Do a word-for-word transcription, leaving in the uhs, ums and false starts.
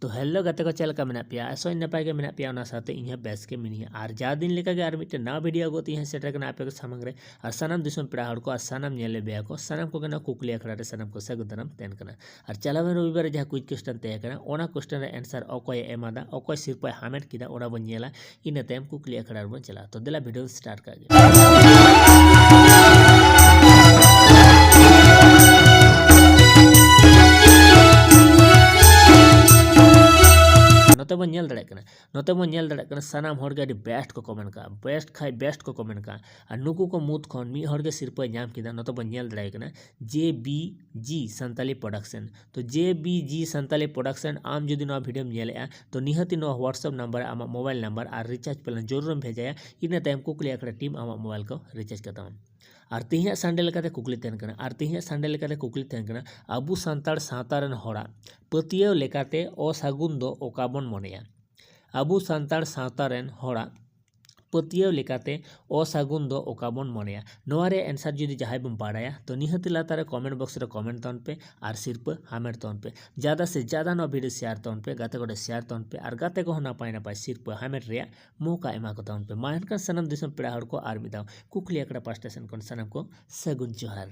ᱛᱚ hello ᱜᱟᱛᱮ ᱠᱚ, ᱪᱮᱫ ᱞᱮᱠᱟ ᱢᱮᱱᱟᱜ ᱯᱮᱭᱟ? ᱟᱥᱚᱜ ᱟᱹᱧ ᱱᱟᱯᱟᱭ ᱜᱮ ᱢᱮᱱᱟᱜ ᱯᱮᱭᱟ, ᱚᱱᱟ ᱥᱟᱶᱛᱮ ᱤᱧ ᱦᱚᱸ ᱵᱮᱥ ᱜᱮ ᱢᱤᱱᱟᱹᱧᱟ᱾ ᱟᱨ ᱡᱟ ᱫᱤᱱ ᱞᱮᱠᱟ ᱜᱮ ᱟᱨ ᱢᱤᱫᱴᱮᱱ ᱱᱟᱣᱟ video ᱟᱹᱜᱩ ᱠᱟᱛᱮ ᱤᱧ ᱦᱚᱸ ᱥᱮᱴᱮᱨ ᱠᱟᱱᱟ ᱟᱯᱮ ᱠᱚ ᱥᱟᱢᱟᱝ ᱨᱮ᱾ ᱟᱨ ᱥᱟᱱᱟᱢ ᱫᱤᱥᱚᱢ ᱯᱮᱲᱟ ᱦᱚᱲ ᱠᱚ ᱟᱨ ᱥᱟᱱᱟᱢ ᱧᱮᱞ ᱵᱮᱭᱟ ᱠᱚ, ᱥᱟᱱᱟᱢ ᱠᱚᱜᱮ ᱱᱚᱣᱟ ᱠᱩᱠᱞᱤ ᱟᱠᱷᱲᱟ ᱨᱮ ᱥᱟᱱᱟᱢ ᱠᱚ ᱥᱟᱹᱜᱩᱱ ᱫᱟᱨᱟᱢ ᱛᱟᱦᱮᱱ ᱠᱟᱱᱟ᱾ ᱟᱨ ᱪᱟᱞᱟᱣᱮᱱ ᱨᱚᱵᱤᱵᱟᱨ ᱨᱮ ᱡᱟᱦᱟᱸ quiz question ᱛᱟᱦᱮᱸ ᱠᱟᱱᱟ, ᱚᱱᱟ question ᱨᱮ answer ᱚᱠᱚᱭᱮ ᱮᱢᱟᱫᱟ, ᱚᱠᱚᱭ ᱥᱤᱨᱯᱟᱹᱭ ᱦᱟᱢᱮᱴ ᱠᱮᱫᱟ, ᱚᱱᱟ ᱵᱚᱱ ᱧᱮᱞᱟ᱾ ᱤᱱᱟᱹ ᱛᱟᱭᱚᱢ ᱠᱩᱠᱞᱤ ᱟᱠᱷᱲᱟ ᱨᱮᱵᱚᱱ ᱪᱟᱞᱟᱜᱼᱟ᱾ ᱛᱚ ᱫᱮᱞᱟ video start ᱠᱟᱜ ᱜᱮ᱾ ᱱᱚᱛᱮ ᱵᱚᱱ ᱧᱮᱞ ᱫᱟᱲᱮᱭᱟᱜ ᱠᱟᱱᱟ, ᱱᱚᱛᱮ ᱵᱚᱱ ᱧᱮᱞ ᱫᱟᱲᱮᱭᱟᱜ ᱠᱟᱱᱟ, ᱥᱟᱱᱟᱢ ᱦᱚᱲ ᱜᱮ ᱟᱹᱰᱤ best ᱠᱚ comment ᱠᱟᱜᱼᱟ, best ᱠᱷᱟᱡ best ᱠᱚ comment ᱠᱟᱜᱼᱟ᱾ ᱟᱨ ᱱᱩᱠᱩ ᱠᱚ ᱢᱩᱫᱽ ᱠᱷᱚᱱ ᱢᱤᱫ ᱦᱚᱲ ᱜᱮ ᱥᱤᱨᱯᱟᱹᱭ ᱧᱟᱢ ᱠᱮᱫᱟ᱾ ᱱᱚᱛᱮ ᱵᱚᱱ ᱧᱮᱞ ᱫᱟᱲᱮᱭᱟᱜ ᱠᱟᱱᱟ, J B G Santali Production᱾ ᱛᱚ J B G Santali Production, ᱟᱢ ᱡᱩᱫᱤ ᱱᱚᱣᱟ videoᱢ ᱧᱮᱞᱮᱜᱼᱟ, ᱛᱚ ᱱᱤᱦᱟᱹᱛᱤ ᱱᱚᱣᱟ WhatsApp number ᱨᱮ ᱟᱢᱟᱜ mobile number ᱟᱨ recharge plan ᱡᱟᱹᱨᱩᱲᱮᱢ ᱵᱷᱮᱡᱟᱭᱟ᱾ ᱤᱱᱟᱹ ᱛᱟᱭᱚᱢ ᱠᱩᱠᱞᱤ ᱟᱠᱷᱲᱟ team ᱟᱢᱟᱜ mobile ᱠᱚ recharge ᱠᱟᱛᱟᱢᱟ᱾ ᱟᱨ ᱛᱮᱦᱮᱧᱟᱜ Sunday ᱞᱮᱠᱟᱛᱮ ᱠᱩᱠᱞᱤ ᱛᱟᱦᱮᱱ ᱠᱟᱱᱟ, ᱟᱨ ᱛᱮᱦᱮᱧᱟᱜ Sunday ᱞᱮᱠᱟᱛᱮ ᱠᱩᱠᱞᱤ ᱛᱟᱦᱮᱱ ᱠᱟᱱᱟ, ᱟᱵᱚ ᱥᱟᱱᱛᱟᱲ ᱥᱟᱶᱛᱟ ᱨᱮᱱ ᱦᱚᱲᱟᱜ ᱯᱟᱹᱛᱭᱟᱹᱣ ᱞᱮᱠᱟᱛᱮ ᱚᱥᱟᱹᱜᱩᱱ ᱫᱚ ᱚᱠᱟ ᱵᱚᱱ ᱢᱚᱱᱮᱭᱟ? ᱟᱵᱚ ᱥᱟᱱᱛᱟᱲ ᱥᱟᱶᱛᱟ ᱨᱮᱱ ᱦᱚᱲᱟᱜ ᱯᱟᱹᱛᱭᱟᱹᱣ ᱞᱮᱠᱟᱛᱮ ᱚᱥᱟᱹᱜᱩᱱ ᱫᱚ ᱚᱠᱟ ᱵᱚᱱ ᱢᱚᱱᱮᱭᱟ? ᱱᱚᱣᱟ ᱨᱮᱭᱟᱜ answer ᱡᱩᱫᱤ ᱡᱟᱦᱟᱸᱭ ᱵᱚᱱ ᱵᱟᱲᱟᱭᱟ, ᱛᱚ ᱱᱤᱦᱟᱹᱛ ᱞᱟᱛᱟᱨ ᱨᱮ comment box ᱨᱮ comment ᱛᱟᱵᱚᱱ ᱯᱮ ᱟᱨ ᱥᱤᱨᱯᱟᱹ ᱦᱟᱢᱮᱴ ᱛᱟᱵᱚᱱ ᱯᱮ᱾ ᱡᱟᱫᱟ ᱥᱮ ᱡᱟᱫᱟ ᱱᱚᱣᱟ video share ᱛᱟᱵᱚᱱ ᱯᱮ, ᱜᱟᱛᱮ ᱠᱚᱴᱷᱮᱱ share ᱛᱟᱵᱚᱱ ᱯᱮ ᱟᱨ ᱜᱟᱛᱮ ᱠᱚᱦᱚᱸ ᱱᱟᱯᱟᱭ ᱱᱟᱯᱟᱭ ᱥᱤᱨᱯᱟᱹ ᱦᱟᱢᱮᱴ ᱨᱮᱭᱟᱜ ᱢᱚᱣᱠᱟ ᱮᱢᱟ ᱠᱚ ᱛᱟᱵᱚᱱ ᱯᱮ᱾ ᱢᱟ ᱮᱱᱠᱷᱟᱱ ᱥᱟᱱᱟᱢ ᱫᱤᱥᱚᱢ ᱯᱮᱲᱟ ᱦᱚᱲ ᱠᱚ ᱟᱨ ᱢᱤᱫ ᱫᱷᱟᱣ ᱠᱩᱠᱞᱤ ᱟᱠᱷᱲᱟ ᱯᱟᱥᱴᱟ ᱥᱮᱱ ᱠᱷᱚᱱ ᱥᱟᱱᱟᱢ ᱠᱚ ᱥᱟᱹᱜᱩᱱ ᱡᱚᱦᱟᱨ᱾